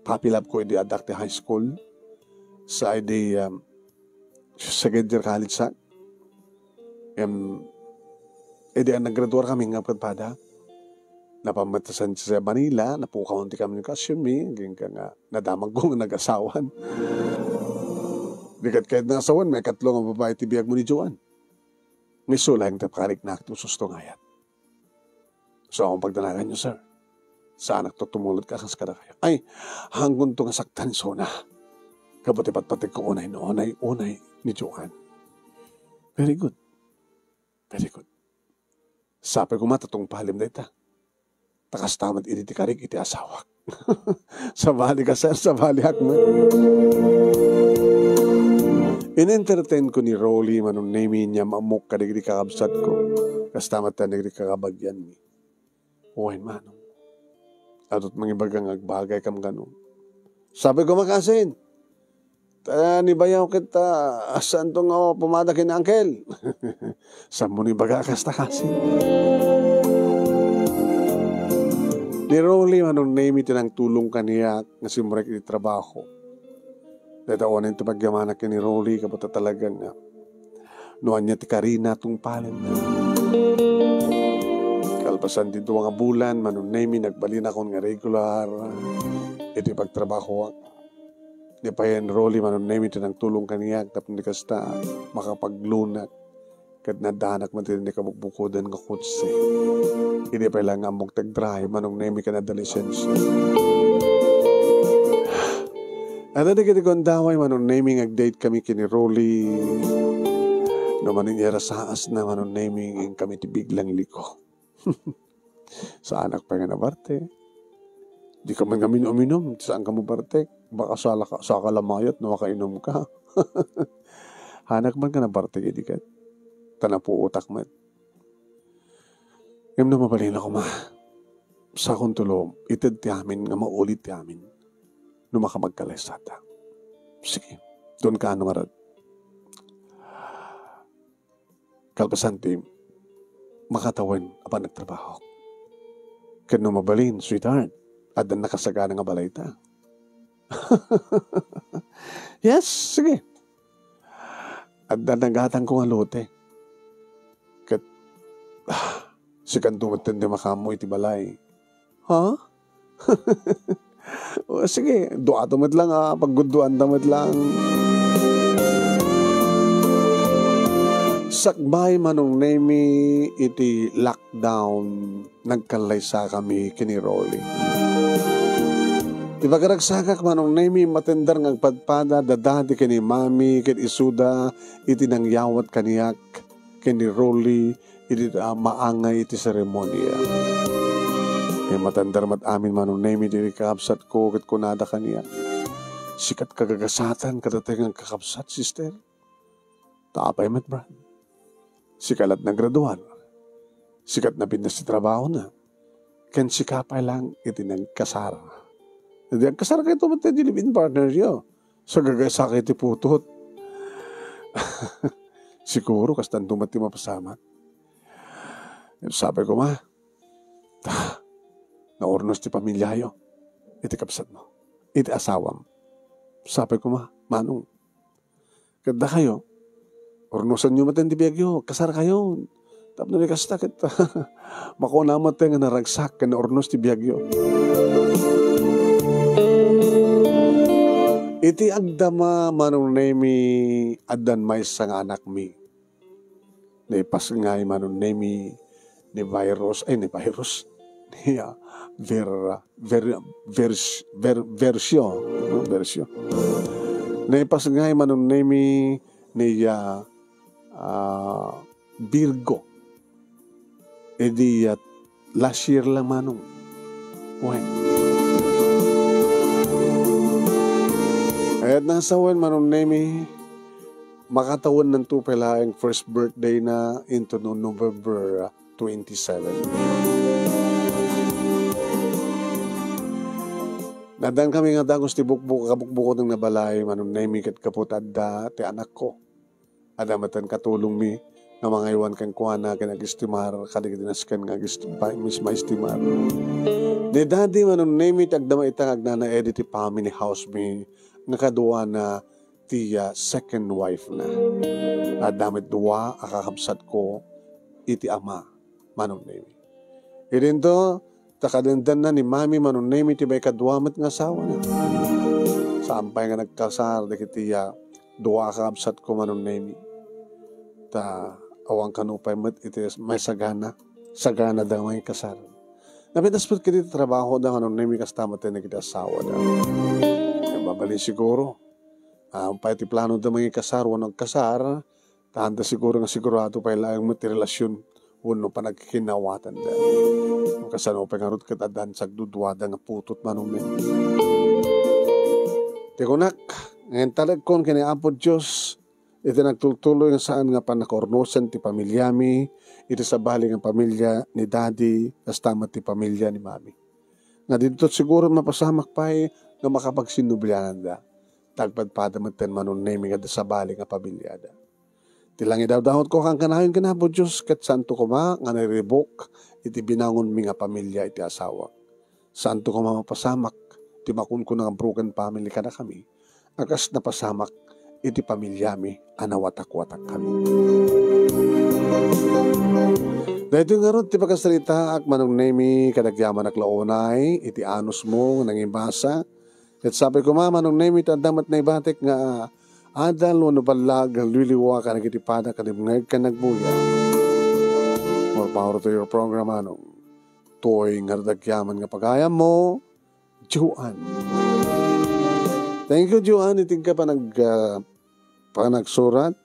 puppy love ko idi addak ti high school. Sa idi, um, second year college sa. Em, idi a naggraduar kami nga padpada, napan met ta San Jose, Manila, napukaw ti komunikasionmi, agingga nga nadamagko nga nagasawan. Di ket kayat nga asawan, maikatlo nga babai ti biagmo ni Joan. Nga isu laeng ti pakariknak ti ususto nga ayat. So, ang pagdanaganyo, sir, saanak to tumulad ka kas kadakayo. Ay, hanggonto nga saktan isuna. Gapu ti patpategko unay no, unay, unay ni Joan. Very good. Very good. Sapay koma ta tungpalem dayta. Ta kasta met idi ti karik iti asawak. Sabali ka, sir, sabaliak met. In-entertain ko ni Rolly, Manong Nemy, nga maammok kadagiti kakabsatko. Kasta met dagiti kakabagianmi. Wen, Manong. Adut mangibaga nga agbagay kam kano. Sapay koma kasin. Ta ni bayaw ket, ah, saanto nga pumada ken Uncle. Saanmo ni baga kasta kasin? Ni Rolly, Manong Nemy ti nangtulong kaniak nga simrek iti trabaho. Dayta awanen ti pagyamanak ken ni Rolly, gapu ta talaga nga no ania ti karina, tungpalen. Kalpasan ti dua nga bulan, Manong Nemy, nagbalinakon nga regular iti pagtrabahoak. Ni payen Rolly, Manong Nemy, ti nangtulong kaniak tapno di kasta, makapaglunak. Ket naddanak met iti kabukbukoden nga kotse. Idi pay lang ammok ti agdrive, Manong Nemy, ken adda lisensia. Adda dagiti gundaway, Manong Nemy, nga agdate kami ken ni Rolly. No manen irasaasna, Manong Nemy, ngem kami ti biglang liko. Saanak pay nga nabartek. Dika man ngamin uminum, saanka mabartek. Baka sala ka, saka lamayat no makainumka. Saanak man nga nabartek idi ket. Ta napuotak met. Ngem no mabalin a koma, sakonto la, ited ti amin nga mauli ti amin no makapagkalaysata. Sige, don ka ano ngarud. Kalpasan ti makatawen a panagtrabaho. Ket no mabalin, sweetheart, adda nakasagana nga balayta. Yes, sige. Adda nagatangko nga lote. Ket, ah, sikanto metten ti makaammo iti balay. Ha? O, sige, duato met lang, ah, paggudduanta met lang. Sakbay, Manong Nemi, iti lockdown, nagkallaysakami ken ni Rolly. Ti pagaragsakak, Manong Nemi, matender nga agpadpada, da Daddy ken ni Mami, ket isuda iti nangyawat kaniak ken ni Rolly, iti, ah, maangay iti seremonia. Ket matender met amin, Manong Nemi, ti kakabsatko, ket kunada kaniak, "Sika ti kagagasatan kadatayo nga kakabsat, sister. Ta apay met, Brad? Sika la't nagraduar. Sika ti napintas ti trabahona. Ken sika pay lang iti nagkasar. Di agkasarkayo met iti live-in partneryo. Sagagaysakayo iti putot." Siguro, kastanto met ti mapasamak. Sapay koma, "Ta, naurnos ti pamiliayo iti kabsatmo, iti asawam." Sapay koma, "Manong, ket dakayo, urnosanyo met ti biagyo, kasarkayo. Tapno di kasta, ket makuna met nga naragsak ken naurnos ti biagyo." Iti agdama, Manong Nemi, addan maysa nga anakmi. Naipasngay, Manong Nemi, ni virus, ay, ni virus, ni, ah, ver-, ver-, vers-, ver-, Versio, no? Versio. Naipasngay, Manong Nemi, ni, ah, ah, Virgo. Idi, ah, last year lang, Manong. Wen. Kayat nasa wen, Manong Nemi, makatawennanto pay laeng first birthday na into no November, ah, twenty-seven. Naddankami nga dagus ti bukbuk-, kabukbukoteng nga balay, Manong Nemi, ket gapu ta adda ti anakko. Adda met ti katulongmi nga mangaywan kenkuana ken agistimar kadagiti nasken nga agis-, pa-, mis-, maistimar. Ni Daddy, Manong Nemi, ti agdama ita nga agnanaed iti family house mi nga kaduana ti, ah, second wife na. Adda met dua a kakabsatko iti ama, Manong Nemi. Idinto, ta kadendenna ni Mami, Manong Nemi, ti maikadua met nga asawana. Saan pay nga nagkasar dagiti, ah, dua a kakabsatko, Manong Nemi. Ta awan kano pay met iti maisagana, sagana da mangikasar. Napintas met ket iti trabahoda, Manong Nemi, kasta met dagiti asawada. Mabalin siguro, ah, pay ti planoda mangikasar wenno agkasar, ta adda siguro nga sigurado pay laeng met ti relasion wenno panagkikinawatanda. Kasano pay ngarud ket addan sagduduada nga putot, Manong Nemi. Ti kunak, nga intalekon ken ni Apo Dios iti nagtultuloy nga saan nga pannakaurnosen ti pamiliami, iti sabali nga pamilia ni Daddy, kasta met ti pamilia ni Mami. Nga dinto siguro mapasamak pay nga makapagsinnubliananda. Ta agpadpada metten, Manong Nemi, nga adda sabali nga pamiliada. Ti langidawdawatko kankanayon ken Apo Dios, ket saanto koma nga nariribuk iti binangonmi nga pamilia iti asawak. Saanto koma mapasamak ti makunkuna nga broken family kadakami, a kas napasamak iti pamiliami a nawatakwatak kami. Daytoy ngarud ti pakasaritaak, Manong Nemi, kadagyaman a unay iti anusmo nga nangibasa. Ket sapay koma, Manong Nemi, ta adda met naibatik nga adal wenno ballag nga liwliwa kadagiti pada a dimngeg ken nagbuya. More power to your program, Manong. Toy nga dagyaman nga pagayammo, Joan. Thank you, Joan, iti ka panag-, ah, panagsurat.